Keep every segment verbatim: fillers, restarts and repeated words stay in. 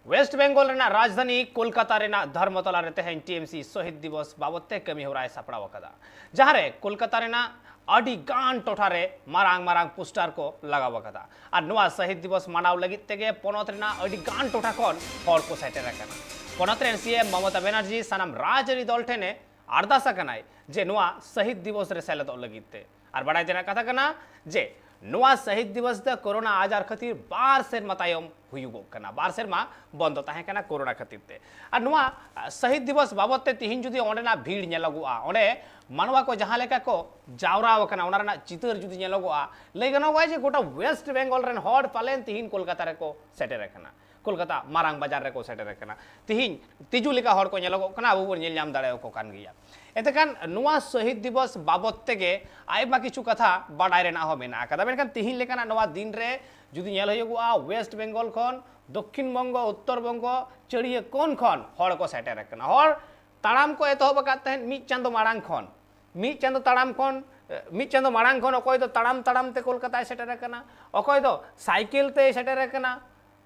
West Bengal ᱨᱮᱱᱟᱜ ᱨᱟᱡᱽᱫᱷᱟᱱᱤ ᱠᱳᱞᱠᱟᱛᱟ ᱨᱮᱱᱟᱜ ᱫᱷᱚᱨᱢᱚᱛᱚᱞᱟ ᱨᱮ ᱛᱮᱦᱮᱧ ᱴᱤ ᱮᱢ ᱥᱤ ᱥᱚᱦᱤᱫ ᱫᱤᱵᱚᱥ ᱵᱟᱵᱚᱛ ᱛᱮ ᱠᱟᱹᱢᱤ ᱦᱚᱨᱟᱭ ᱥᱟᱯᱲᱟᱣ ᱟᱠᱟᱫᱟ, ᱡᱟᱦᱟᱸ ᱨᱮ ᱠᱳᱞᱠᱟᱛᱟ ᱨᱮᱱᱟᱜ ᱟᱹᱰᱤ ᱜᱟᱱ ᱴᱚᱴᱷᱟ ᱨᱮ ᱢᱟᱨᱟᱝ ᱢᱟᱨᱟᱝ ᱯᱳᱥᱴᱟᱨ ᱠᱚ ᱞᱟᱜᱟᱣ ᱟᱠᱟᱫᱟ᱾ ᱟᱨ ᱱᱚᱣᱟ ᱥᱚᱦᱤᱫ ᱫᱤᱵᱚᱥ ᱢᱟᱱᱟᱣ ᱞᱟᱹᱜᱤᱫ ᱛᱮᱜᱮ ᱯᱚᱱᱚᱛ ᱨᱮᱱᱟᱜ ᱟᱹᱰᱤ ᱜᱟᱱ ᱴᱚᱴᱷᱟ ᱠᱷᱚᱱ ᱦᱚᱲ ᱠᱚ ᱥᱮᱴᱮᱨ ᱟᱠᱟᱱᱟ᱾ ᱯᱚᱱᱚᱛ ᱨᱮᱱ ᱥᱤ ᱮᱢ ᱢᱚᱢᱚᱛᱟ ᱵᱮᱱᱟᱨᱡᱤ ᱥᱟᱱᱟᱢ ᱨᱟᱡᱽᱟᱹᱨᱤ ᱫᱚᱞ ᱴᱷᱮᱱᱮ ᱟᱨᱫᱟᱥ ᱟᱠᱟᱱᱟᱭ ᱡᱮ ᱱᱚᱣᱟ ᱥᱚᱦᱤᱫ ᱫᱤᱵᱚᱥ ᱨᱮ ᱥᱮᱞᱮᱫᱚᱜ ᱞᱟᱹᱜᱤᱫ ᱛᱮ᱾ ᱟᱨ ᱵᱟᱲᱟᱭ ᱛᱮᱱᱟᱜ ᱠᱟᱛᱷᱟ ᱠᱟᱱᱟ ᱡᱮ ᱱᱚᱣᱟ ᱥᱚᱦᱤᱫ ᱫᱤᱵᱚᱥ ᱫᱚ ᱠᱳᱨᱳᱱᱟ ᱟᱡᱟᱨ ᱠᱷᱟᱹᱛᱤᱨ ᱵᱟᱨ ᱥᱮᱨᱢᱟ ᱛᱟᱭᱚᱢ ᱦᱩᱭᱩᱜᱚᱜ ᱠᱟᱱᱟ, ᱵᱟᱨ ᱥᱮᱨᱢᱟ ᱵᱚᱱᱫᱚ ᱛᱟᱦᱮᱸ ᱠᱟᱱᱟ ᱠᱳᱨᱳᱱᱟ ᱠᱷᱟᱹᱛᱤᱨ ᱛᱮ᱾ ᱟᱨ ᱱᱚᱣᱟ ᱥᱚᱦᱤᱫ ᱫᱤᱵᱚᱥ ᱵᱟᱵᱚᱛ ᱛᱮ ᱛᱤᱦᱤᱧ ᱡᱩᱫᱤ ᱚᱸᱰᱮᱱᱟᱜ ᱵᱷᱤᱲ ᱧᱮᱞᱚᱜᱚᱜᱼᱟ, ᱚᱸᱰᱮ ᱢᱟᱱᱣᱟ ᱠᱚ ᱡᱟᱦᱟᱸ ᱞᱮᱠᱟ ᱠᱚ ᱡᱟᱣᱨᱟ ᱟᱠᱟᱱᱟ, ᱚᱱᱟ ᱨᱮᱱᱟᱜ ᱪᱤᱛᱟᱹᱨ ᱡᱩᱫᱤ ᱧᱮᱞᱚᱜᱚᱜᱼᱟ, ᱞᱟᱹᱭ ᱜᱟᱱᱚᱜᱚᱜᱼᱟ ᱡᱮ ᱜᱚᱴᱟ ᱳᱭᱮᱥᱴ ᱵᱮᱝᱜᱚᱞ ᱨᱮᱱ ᱦᱚᱲ ᱯᱟᱞᱮᱱ ᱛᱤᱦᱤᱧ ᱠᱳᱞᱠᱟᱛᱟ ᱨᱮᱠᱚ ᱥᱮᱴᱮᱨ ᱟᱠᱟᱱᱟ, ᱠᱳᱞᱠᱟᱛᱟ ᱢᱟᱨᱟᱝ ᱵᱟᱡᱟᱨ ᱨᱮᱠᱚ ᱥᱮᱴᱮᱨ ᱟᱠᱟᱱᱟ᱾ ᱛᱤᱦᱤᱧ ᱛᱤᱡᱩ ᱞᱮᱠᱟ ᱦᱚᱲ ᱠᱚ ᱧᱮᱞᱚᱜᱚᱜ ᱠᱟᱱᱟ, ᱟᱵᱚ ᱵᱚᱱ ᱧᱮᱞ ᱧᱟᱢ ᱫᱟᱲᱮᱭᱟᱠᱚ ᱠᱟᱱ ᱜᱮᱭᱟ᱾ ᱮᱱᱛᱮᱠᱷᱟᱱ ᱱᱚᱣᱟ ᱥᱚᱦᱤᱫ ᱫᱤᱵᱚᱥ ᱵᱟᱵᱚᱛ ᱛᱮᱜᱮ ᱟᱭᱢᱟ ᱠᱤᱪᱷᱩ ᱠᱟᱛᱷᱟ ᱵᱟᱰᱟᱭ ᱨᱮᱱᱟᱜ ᱦᱚᱸ ᱢᱮᱱᱟᱜ ᱟᱠᱟᱫᱟ᱾ ᱢᱮᱱᱠᱷᱟᱱ ᱛᱤᱦᱤᱧ ᱞᱮᱠᱟᱱᱟᱜ ᱱᱚᱣᱟ ᱫᱤᱱ ᱨᱮ ᱡᱩᱫᱤ ᱧᱮᱞ ᱦᱩᱭᱩᱜᱚᱜᱼᱟ, ᱳᱭᱮᱥᱴ ᱵᱮᱝᱜᱚᱞ ᱠᱷᱚᱱ ᱫᱚᱠᱠᱷᱤᱱ ᱵᱚᱝᱜᱚ, ᱩᱛᱛᱚᱨ ᱵᱚᱝᱜᱚ, ᱪᱟᱹᱲᱤᱭᱟᱹ ᱠᱳᱱ ᱠᱷᱚᱱ ᱦᱚᱲ ᱠᱚ ᱥᱮᱴᱮᱨ ᱟᱠᱟᱱᱟ᱾ ᱦᱚᱲ ᱛᱟᱲᱟᱢ ᱠᱚ ᱮᱛᱚᱦᱚᱵ ᱟᱠᱟᱫ ᱛᱟᱦᱮᱸᱫ ᱢᱤᱫ ᱪᱟᱸᱫᱚ ᱢᱟᱲᱟᱝ ᱠᱷᱚᱱ᱾ ᱢᱤᱫ ᱪᱟᱸᱫᱚ ᱛᱟᱲᱟᱢ ᱠᱷᱚᱱ, ᱢᱤᱫ ᱪᱟᱸᱫᱚ ᱢᱟᱲᱟᱝ ᱠᱷᱚᱱ ᱚᱠᱚᱭ ᱫᱚ ᱛᱟᱲᱟᱢ ᱛᱟᱲᱟᱢ ᱛᱮ ᱠᱳᱞᱠᱟᱛᱟᱭ ᱥᱮᱴᱮᱨ ᱟᱠᱟᱱᱟ, ᱚᱠᱚᱭ ᱫᱚ ᱥᱟᱭᱠᱮᱞ ᱛᱮᱭ ᱥᱮᱴᱮᱨ ᱟᱠᱟᱱᱟ,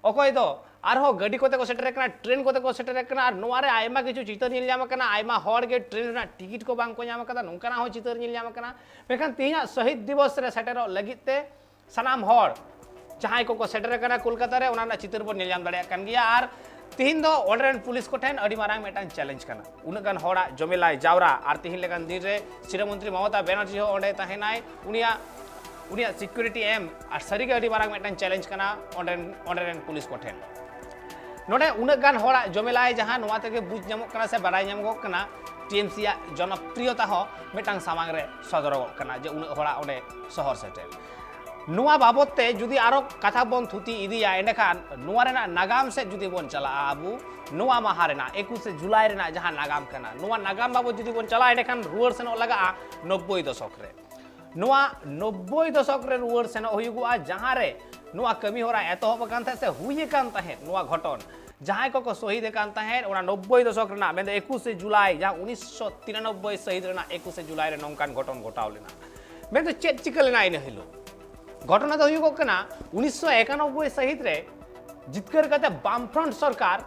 ᱚᱠᱚᱭ ᱫᱚ ᱟᱨᱦᱚᱸ ᱜᱟᱹᱰᱤ ᱠᱚᱛᱮ ᱠᱚ ᱥᱮᱴᱮᱨ ᱟᱠᱟᱱᱟ, ᱴᱨᱮᱱ ᱠᱚᱛᱮ ᱠᱚ ᱥᱮᱴᱮᱨ ᱟᱠᱟᱱᱟ᱾ ᱟᱨ ᱱᱚᱣᱟ ᱨᱮ ᱟᱭᱢᱟ ᱠᱤᱪᱷᱩ ᱪᱤᱛᱟᱹᱨ ᱧᱮᱞ ᱧᱟᱢ ᱟᱠᱟᱱᱟ᱾ ᱟᱭᱢᱟ ᱦᱚᱲ ᱜᱮ ᱴᱨᱮᱱ ᱨᱮᱱᱟᱜ ᱴᱤᱠᱤᱴ ᱠᱚ ᱵᱟᱝ ᱠᱚ ᱧᱟᱢ ᱟᱠᱟᱫᱟ, ᱱᱚᱝᱠᱟᱱᱟᱜ ᱦᱚᱸ ᱪᱤᱛᱟᱹᱨ ᱧᱮᱞ ᱧᱟᱢ ᱟᱠᱟᱱᱟ᱾ ᱢᱮᱱᱠᱷᱟᱱ ᱛᱮᱦᱮᱧᱟᱜ ᱥᱚᱦᱤᱫ ᱫᱤᱵᱚᱥ ᱨᱮ ᱥᱮᱴᱮᱨᱚᱜ ᱞᱟᱹᱜᱤᱫ ᱛᱮ ᱥᱟᱱᱟᱢ ᱦᱚᱲ ᱡᱟᱦᱟᱸᱭ ᱠᱚᱠᱚ ᱥᱮᱴᱮᱨ ᱟᱠᱟᱱᱟ ᱠᱳᱞᱠᱟᱛᱟ ᱨᱮ, ᱚᱱᱟ ᱨᱮᱱᱟᱜ ᱪᱤᱛᱟᱹᱨ ᱵᱚᱱ ᱧᱮᱞ ᱧᱟᱢ ᱫᱟᱲᱮᱭᱟᱜ ᱠᱟᱱ ᱜᱮᱭᱟ᱾ ᱟᱨ ᱛᱤᱦᱤᱧ ᱫᱚ ᱚᱸᱰᱮ ᱨᱮᱱ ᱯᱩᱞᱤᱥ ᱠᱚᱴᱷᱮᱱ ᱟᱹᱰᱤ ᱢᱟᱨᱟᱝ ᱢᱤᱫᱴᱟᱝ ᱪᱮᱞᱮᱧᱡᱽ ᱠᱟᱱᱟ᱾ ᱩᱱᱟᱹᱜ ᱜᱟᱱ ᱦᱚᱲᱟᱜ ᱡᱚᱢᱮᱞᱟᱭ ᱡᱟᱣᱨᱟ, ᱟᱨ ᱛᱤᱦᱤᱧ ᱞᱮᱠᱟᱱ ᱫᱤᱱ ᱨᱮ ᱥᱤᱨᱟᱹ ᱢᱚᱱᱛᱨᱤ ᱢᱚᱢᱚᱛᱟ ᱵᱮᱱᱟᱨᱡᱤ ᱦᱚᱸ ᱚᱸᱰᱮ ᱛᱟᱦᱮᱱᱟᱭ, ᱩᱱᱤᱭᱟᱜ, ᱩᱱᱤᱭᱟᱜ ᱥᱤᱠᱩᱨᱤᱴᱤ ᱮᱢ, ᱟᱨ ᱥᱟᱹᱨᱤᱜᱮ ᱟᱹᱰᱤ ᱢᱟᱨᱟᱝ ᱢᱤᱫᱴᱟᱝ ᱪᱮᱞᱮᱧᱡᱽ ᱠᱟᱱᱟ ᱚᱸᱰᱮ, ᱚᱸᱰᱮ ᱨᱮᱱ ᱯᱩᱞᱤᱥ ᱠᱚᱴᱷᱮᱱ᱾ ᱱᱚᱰᱮ ᱩᱱᱟᱹᱜ ᱜᱟᱱ ᱦᱚᱲᱟᱜ ᱡᱚᱢᱮᱞᱟᱭ, ᱡᱟᱦᱟᱸ ᱱᱚᱣᱟ ᱛᱮᱜᱮ ᱵᱩᱡᱽ ᱧᱟᱢᱚᱜ ᱠᱟᱱᱟ ᱥᱮ ᱵᱟᱰᱟᱭ ᱧᱟᱢᱚᱜᱚᱜ ᱠᱟᱱᱟ, ᱴᱤ ᱮᱢ ᱥᱤ ᱟᱜ ᱡᱚᱱᱚᱯᱨᱤᱭᱚᱛᱟ ᱦᱚᱸ ᱢᱤᱫᱴᱟᱝ ᱥᱟᱢᱟᱝ ᱨᱮ ᱥᱚᱫᱚᱨᱚᱜᱚᱜ ᱠᱟᱱᱟ ᱡᱮ ᱩᱱᱟᱹᱜ ᱦᱚᱲᱟᱜ ᱚᱸᱰᱮ ᱥᱚᱦᱚᱨ ᱥᱮᱴᱮᱨ᱾ ᱱᱚᱣᱟ ᱵᱟᱵᱚᱛ ᱛᱮ ᱡᱩᱫᱤ ᱟᱨᱚ ᱠᱟᱛᱷᱟ ᱵᱚᱱ ᱛᱷᱩᱛᱤ ᱤᱫᱤᱭᱟ, ᱮᱸᱰᱮᱠᱷᱟᱱ ᱱᱚᱣᱟ ᱨᱮᱱᱟᱜ ᱱᱟᱜᱟᱢ ᱥᱮᱫ ᱡᱩᱫᱤ ᱵᱚᱱ ᱪᱟᱞᱟᱜᱼᱟ, ᱟᱵᱚ ᱱᱚᱣᱟ ᱢᱟᱦᱟ ᱨᱮᱱᱟᱜ ᱮᱠᱩᱥᱮ ᱡᱩᱞᱟᱭ ᱨᱮᱱᱟᱜ ᱡᱟᱦᱟᱸ ᱱᱟᱜᱟᱢ ᱠᱟᱱᱟ, ᱱᱚᱣᱟ ᱱᱟᱜᱟᱢ ᱵᱟᱵᱚᱛ ᱡᱩᱫᱤ ᱵᱚᱱ ᱪᱟᱞᱟᱜᱼᱟ, ᱮᱸᱰᱮᱠᱷᱟᱱ ᱨᱩᱣᱟᱹᱲ ᱥᱮᱱᱚᱜ ᱞᱟᱜᱟᱜᱼᱟ ᱱᱚᱵᱵᱳᱭ ᱫᱚᱥᱚᱠ ᱨᱮ᱾ ᱱᱚᱣᱟ ᱱᱚᱵᱵᱳᱭ ᱫᱚᱥᱚᱠ ᱨᱮ ᱨᱩᱣᱟᱹᱲ ᱥᱮᱱᱚᱜ ᱦᱩᱭᱩᱜᱚᱜᱼᱟ, ᱡᱟᱦᱟᱸ ᱨᱮ ᱱᱚᱣᱟ ᱠᱟᱹᱢᱤ ᱦᱚᱨᱟ ᱮᱛᱚᱦᱚᱵ ᱟᱠᱟᱱ ᱛᱟᱦᱮᱸᱫ ᱥᱮ ᱦᱩᱭ ᱟᱠᱟᱱ ᱛᱟᱦᱮᱸᱫ ᱱᱚᱣᱟ ᱜᱷᱚᱴᱚᱱ᱾ ᱡᱟᱦᱟᱸᱭ ᱠᱚᱠᱚ ᱥᱚᱦᱤᱫ ᱟᱠᱟᱱ ᱛᱟᱦᱮᱸᱫ ᱚᱱᱟ ᱱᱚᱵᱵᱳᱭ ᱫᱚᱥᱚᱠ ᱨᱮᱱᱟᱜ, ᱢᱮᱱᱫᱚ ᱮᱠᱩᱥᱮ ᱡᱩᱞᱟᱭ, ᱡᱟᱦᱟᱸ ᱩᱱᱤᱥᱥᱚ ᱛᱤᱨᱟᱱᱚᱵᱵᱳᱭ ᱥᱟᱹᱦᱤᱛ ᱨᱮᱱᱟᱜ ᱮᱠᱩᱥᱮ ᱡᱩᱞᱟᱭ ᱨᱮ ᱱᱚᱝᱠᱟᱱ ᱜᱷᱚᱴᱚᱱ ᱜᱷᱚᱴᱟᱣ ᱞᱮᱱᱟ᱾ ᱢᱮᱱᱫᱚ ᱪᱮᱫ ᱪᱤᱠᱟᱹ ᱞᱮᱱᱟ ᱤᱱᱟᱹ ᱦᱤᱞᱳᱜ? ᱜᱷᱚᱴᱚᱱᱟ ᱫᱚ ᱦᱩᱭᱩᱜᱚᱜ ᱠᱟᱱᱟ, ᱩᱱᱤᱥᱥᱚ ᱮᱠᱟᱱᱚᱵᱵᱳᱭ ᱥᱟᱹᱦᱤᱛ ᱨᱮ ᱡᱤᱛᱠᱟᱹᱨ ᱠᱟᱛᱮ ᱵᱟᱢᱯᱷᱨᱚᱱᱴ ᱥᱚᱨᱠᱟᱨ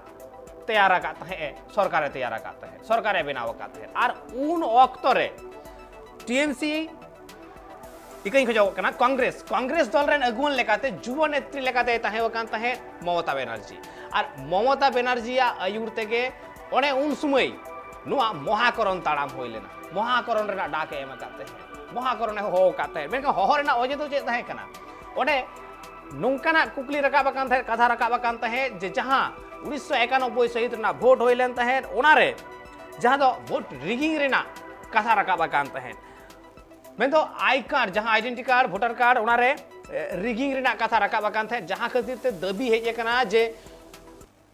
ᱛᱮᱭᱟᱨ ᱟᱠᱟᱫ ᱛᱟᱦᱮᱸᱫ ᱮ, ᱥᱚᱨᱠᱟᱨᱮ ᱛᱮᱭᱟᱨ ᱟᱠᱟᱫ ᱛᱟᱦᱮᱸᱫ, ᱥᱚᱨᱠᱟᱨᱮ ᱵᱮᱱᱟᱣ ᱟᱠᱟᱫ ᱛᱟᱦᱮᱸᱫ᱾ ᱟᱨ ᱩᱱ ᱚᱠᱛᱚ ᱨᱮ ᱴᱤ ᱮᱢ ᱥᱤ ᱤᱠᱟᱹᱧ ᱠᱷᱚᱡᱚᱜ ᱠᱟᱱᱟ, ᱠᱚᱝᱜᱨᱮᱥ, ᱠᱚᱝᱜᱨᱮᱥ ᱫᱚᱞ ᱨᱮᱱ ᱟᱹᱜᱩᱣᱟᱹᱱ ᱞᱮᱠᱟᱛᱮ ᱡᱩᱵᱚ ᱱᱮᱛᱨᱤ ᱞᱮᱠᱟᱛᱮᱭ ᱛᱟᱦᱮᱸ ᱟᱠᱟᱱ ᱛᱟᱦᱮᱸᱫ ᱢᱚᱢᱚᱛᱟ ᱵᱮᱱᱟᱨᱡᱤ᱾ ᱟᱨ ᱢᱚᱢᱚᱛᱟ ᱵᱮᱱᱟᱨᱡᱤᱭᱟᱜ ᱟᱹᱭᱩᱨ ᱛᱮᱜᱮ ᱚᱱᱮ ᱩᱱ ᱥᱩᱢᱟᱹᱭ ᱱᱚᱣᱟ ᱢᱚᱦᱟᱠᱚᱨᱚᱱ ᱛᱟᱲᱟᱢ ᱦᱩᱭ ᱞᱮᱱᱟ᱾ ᱢᱚᱦᱟᱠᱚᱨᱚᱱ ᱨᱮᱱᱟᱜ ᱰᱟᱠ ᱮ ᱮᱢ ᱟᱠᱟᱫ ᱛᱟᱦᱮᱸᱫ, ᱢᱚᱦᱟᱠᱚᱨᱚᱱ ᱮ ᱦᱚᱦᱚ ᱟᱠᱟᱫ ᱛᱟᱦᱮᱸᱫ᱾ ᱢᱮᱱᱠᱷᱟᱱ ᱦᱚᱦᱚ ᱨᱮᱱᱟᱜ ᱚᱡᱮ ᱫᱚ ᱪᱮᱫ ᱛᱟᱦᱮᱸ ᱠᱟᱱᱟ? ᱚᱸᱰᱮ ᱱᱚᱝᱠᱟᱱᱟᱜ ᱠᱩᱠᱞᱤ ᱨᱟᱠᱟᱵ ᱟᱠᱟᱱ ᱛᱟᱦᱮᱸᱫ, ᱠᱟᱛᱷᱟ ᱨᱟᱠᱟᱵ ᱟᱠᱟᱱ ᱛᱟᱦᱮᱸᱫ ᱡᱮ ᱡᱟᱦᱟᱸ ᱩᱱᱤᱥᱥᱚ ᱮᱠᱟᱱᱚᱵᱵᱳᱭ ᱥᱟᱹᱦᱤᱛ ᱨᱮᱱᱟᱜ ᱵᱷᱳᱴ ᱦᱩᱭ ᱞᱮᱱ ᱛᱟᱦᱮᱸᱫ, ᱚᱱᱟᱨᱮ ᱡᱟᱦᱟᱸ ᱫᱚ ᱵᱷᱳᱴ ᱨᱤᱜᱤᱝ ᱨᱮᱱᱟᱜ ᱠᱟᱛᱷᱟ ᱨᱟᱠᱟᱵ ᱟᱠᱟᱱ ᱛᱟᱦᱮᱸᱫ, ᱢᱮᱱᱫᱚ ᱟᱭ ᱠᱟᱨᱰ, ᱡᱟᱦᱟᱸ ᱟᱭᱰᱮᱱᱴᱤ ᱠᱟᱨᱰ, ᱵᱷᱳᱴᱟᱨ ᱠᱟᱨᱰ, ᱚᱱᱟᱨᱮ ᱨᱤᱜᱤᱝ ᱨᱮᱱᱟᱜ ᱠᱟᱛᱷᱟ ᱨᱟᱠᱟᱵ ᱟᱠᱟᱱ ᱛᱟᱦᱮᱸᱫ, ᱡᱟᱦᱟᱸ ᱠᱷᱟᱹᱛᱤᱨ ᱛᱮ ᱫᱟᱹᱵᱤ ᱦᱮᱡ ᱟᱠᱟᱱᱟ ᱡᱮ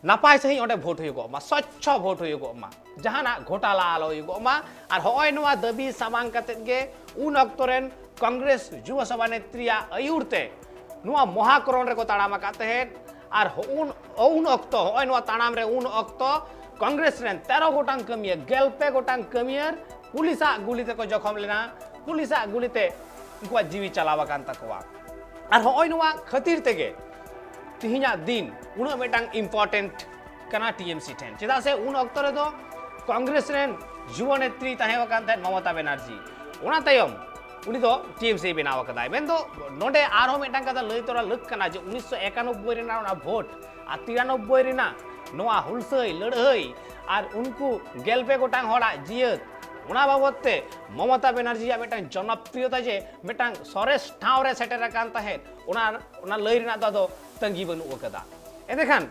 ᱱᱟᱯᱟᱭ ᱥᱟᱺᱦᱤᱡ ᱚᱸᱰᱮ ᱵᱷᱳᱴ ᱦᱩᱭᱩᱜᱚᱜ ᱢᱟ, ᱥᱚᱪᱪᱷᱚ ᱵᱷᱳᱴ ᱦᱩᱭᱩᱜᱚᱜ ᱢᱟ, ᱡᱟᱦᱟᱱᱟᱜ ᱜᱷᱚᱴᱟᱞᱟ ᱟᱞᱚ ᱦᱩᱭᱩᱜᱚᱜ ᱢᱟ᱾ ᱟᱨ ᱦᱚᱸᱜᱼᱚᱭ ᱱᱚᱣᱟ ᱫᱟᱹᱵᱤ ᱥᱟᱢᱟᱝ ᱠᱟᱛᱮᱫ ᱜᱮ ᱩᱱ ᱚᱠᱛᱚ ᱨᱮᱱ ᱠᱚᱝᱜᱨᱮᱥ ᱡᱩᱵᱚ ᱥᱚᱵᱷᱟ ᱱᱮᱛᱨᱤᱭᱟᱜ ᱟᱹᱭᱩᱨ ᱛᱮ ᱱᱚᱣᱟ ᱢᱚᱦᱟᱠᱚᱨᱚᱱ ᱨᱮᱠᱚ ᱛᱟᱲᱟᱢ ᱟᱠᱟᱫ ᱛᱟᱦᱮᱸᱫ᱾ ᱟᱨ ᱩᱱ, ᱩᱱ ᱚᱠᱛᱚ, ᱦᱚᱸᱜᱼᱚᱭ ᱱᱚᱣᱟ ᱛᱟᱲᱟᱢ ᱨᱮ ᱩᱱ ᱚᱠᱛᱚ ᱠᱚᱝᱜᱨᱮᱥ ᱨᱮᱱ ᱛᱮᱨᱚ ᱜᱚᱴᱟᱝ ᱠᱟᱹᱢᱤᱭᱟᱹ, ᱜᱮᱞ ᱯᱮ ᱜᱚᱴᱟᱝ ᱠᱟᱹᱢᱤᱭᱟᱹ ᱯᱩᱞᱤᱥᱟᱜ ᱜᱩᱞᱤ ᱛᱮᱠᱚ ᱡᱚᱠᱷᱚᱢ ᱞᱮᱱᱟ, ᱯᱩᱞᱤᱥᱟᱜ ᱜᱩᱞᱤ ᱛᱮ ᱩᱱᱠᱩᱣᱟᱜ ᱡᱤᱣᱤ ᱪᱟᱞᱟᱣ ᱟᱠᱟᱱ ᱛᱟᱠᱚᱣᱟ᱾ ᱟᱨ ᱦᱚᱸᱜᱼᱚᱭ ᱱᱚᱣᱟ ᱠᱷᱟᱹᱛᱤᱨ ᱛᱮᱜᱮ ᱛᱤᱦᱤᱧᱟᱜ ᱫᱤᱱ ᱩᱱᱟᱹᱜ ᱢᱤᱫᱴᱟᱝ ᱤᱢᱯᱚᱨᱴᱮᱱᱴ ᱠᱟᱱᱟ ᱴᱤ ᱮᱢ ᱥᱤ ᱴᱷᱮᱱ, ᱪᱮᱫᱟᱜ ᱥᱮ ᱩᱱ ᱚᱠᱛᱚ ᱨᱮᱫᱚ ᱠᱚᱝᱜᱨᱮᱥ ᱨᱮᱱ ᱡᱩᱵᱚ ᱱᱮᱛᱨᱤ ᱛᱟᱦᱮᱸ ᱟᱠᱟᱱ ᱛᱟᱦᱮᱸᱫ ᱢᱚᱢᱚᱛᱟ ᱵᱮᱱᱟᱨᱡᱤ᱾ ᱚᱱᱟ ᱛᱟᱭᱚᱢ ᱩᱱᱤ ᱫᱚ ᱴᱤ ᱮᱢ ᱥᱤ ᱵᱮᱱᱟᱣ ᱟᱠᱟᱫᱟᱭ᱾ ᱢᱮᱱᱫᱚ ᱱᱚᱰᱮ ᱟᱨᱦᱚᱸ ᱢᱤᱫᱴᱟᱝ ᱠᱟᱛᱷᱟ ᱞᱟᱹᱭ ᱛᱚᱨᱟ ᱞᱟᱹᱠ ᱠᱟᱱᱟ ᱡᱮ ᱩᱱᱤᱥᱥᱚ ᱮᱠᱟᱱᱚᱵᱵᱳᱭ ᱨᱮᱱᱟᱜ ᱚᱱᱟ ᱵᱷᱳᱴ ᱟᱨ ᱛᱤᱨᱟᱱᱚᱵᱵᱳᱭ ᱨᱮᱱᱟᱜ ᱱᱚᱣᱟ ᱦᱩᱞᱥᱟᱹᱭ ᱞᱟᱹᱲᱦᱟᱹᱭ ᱟᱨ ᱩᱱᱠᱩ ᱜᱮᱞ ᱯᱮ ᱜᱚᱴᱟᱝ ᱦᱚᱲᱟᱜ ᱡᱤᱭᱟᱹᱛ, ᱚᱱᱟ ᱵᱟᱵᱚᱛ ᱛᱮ ᱢᱚᱢᱚᱛᱟ ᱵᱮᱱᱟᱨᱡᱤᱭᱟᱜ ᱢᱤᱫᱴᱟᱝ ᱡᱚᱱᱚᱯᱨᱤᱭᱚᱛᱟ ᱡᱮ ᱢᱤᱫᱴᱟᱝ ᱥᱚᱨᱮᱥ ᱴᱷᱟᱶ ᱨᱮ ᱥᱮᱴᱮᱨ ᱟᱠᱟᱱ ᱛᱟᱦᱮᱸᱫ, ᱚᱱᱟ, ᱚᱱᱟ ᱞᱟᱹᱭ ᱨᱮᱱᱟᱜ ᱫᱚ ᱟᱫᱚ ᱛᱟᱺᱜᱤ ᱵᱟᱹᱱᱩᱜ ᱟᱠᱟᱫᱟ᱾ ᱮᱸᱰᱮᱠᱷᱟᱱ